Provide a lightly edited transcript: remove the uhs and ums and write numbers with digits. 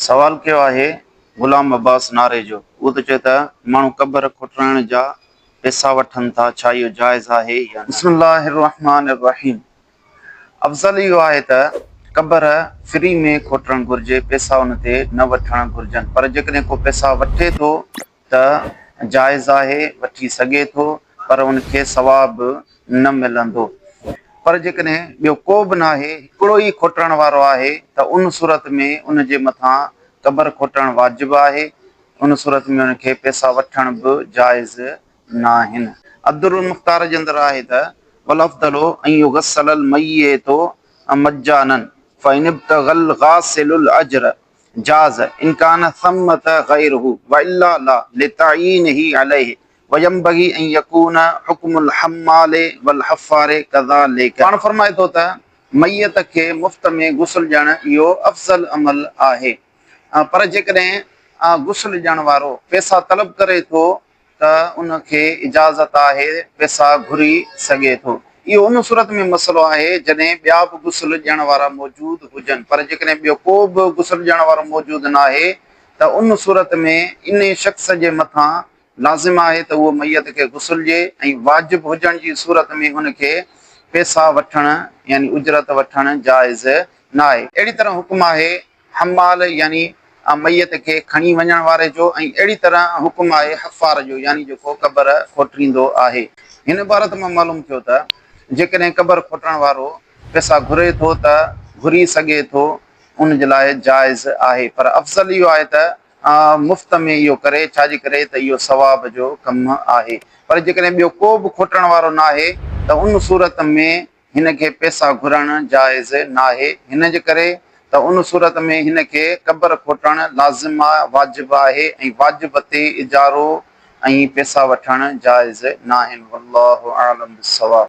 سوال ڪيو آهي غلام عباس ناريجو اهو ٿو چئي ته ماڻهو قبر کوٽرائڻ جا پئسا وٺن ٿا ڇا اهو جائز آهي يا نه؟ بسم الله الرحمٰن الرحيم افضل اهو آهي ته قبر فري ۾ کوٽرڻ گهرجي پئسا ان تي نه وٺڻ گهرجن پر جيڪڏهن ڪو پئسا وٺي ٿو ته جائز آهي وٺي سگهي ٿو پر ان کي ثواب نه ملندو. پر جيڪڏهن ٻيو ڪو به ناهي، هڪڙو ئي کوٽڻ وارو آهي ته ان صورت ۾ ان جي مٿان قبر کوٽڻ واجب آهي، ان صورت ۾ ان کي پئسا وٺڻ به جائز ناهن. الدر المختار جي اندر آهي ته، والافضل ان يغسل الميت مجانا فان ابتغي الغاسل الاجر جاز ان ڪان ثمة غيره والا لا لتعيينه عليه وينبغي ان يڪون حڪم الحمال والحفار ڪذالک. پاڻ فرمائي ٿو ته ميت کي مفت ۾ غسل ڏيڻ اهو افضل عمل آهي پر جيڪڏهن غسل ڏيڻ وارو پئسا طلب ڪري ٿو ته ان کي اجازت آهي پئسا گهري سگهي ٿو. اهو ان صورت ۾ مسئلو آهي جڏهن ٻيا به غسل ڏيڻ وارا موجود هجن پر جيڪڏهن ٻيو ڪو به غسل ڏيڻ وارو موجود ناهي ته ان صورت ۾ انهي شخص جي مٿان لازم آهي ته اهو ميت کي غسل ڏئي ۽ واجب هجڻ جي صورت ۾ ان کي پئسا وٺڻ يعني اجرت وٺڻ جائز ناهي. اهڙي طرح حڪم آهي حمال يعني ميت کي کڻي وڃڻ واري جو ۽ اهڙي طرح حڪم آهي حفار جو يعني جيڪو قبر کوٽريندو آهي. هن عبارت مان معلوم ٿيو ته جيڪڏهن قبر کوٽڻ وارو پئسا گهري ٿو ته گهري سگهي ٿو ان جي لاء جائز آهي پر افضل اهو آهي ته مفت ۾ اهو ڪري، ڇا جي ڪري ته اهو ثواب جو ڪم آهي. پر جيڪڏهن ٻيو ڪو به کوٽڻ وارو ناهي ته ان صورت ۾ هن کي پئسا گهرڻ جائز ناهي، هن جي ڪري ته ان صورت ۾ هن کي قبر کوٽڻ لازم واجب آهي ۽ واجب تي اجارو ۽ پئسا وٺڻ جائز ناهن. والله اعلم بالصواب.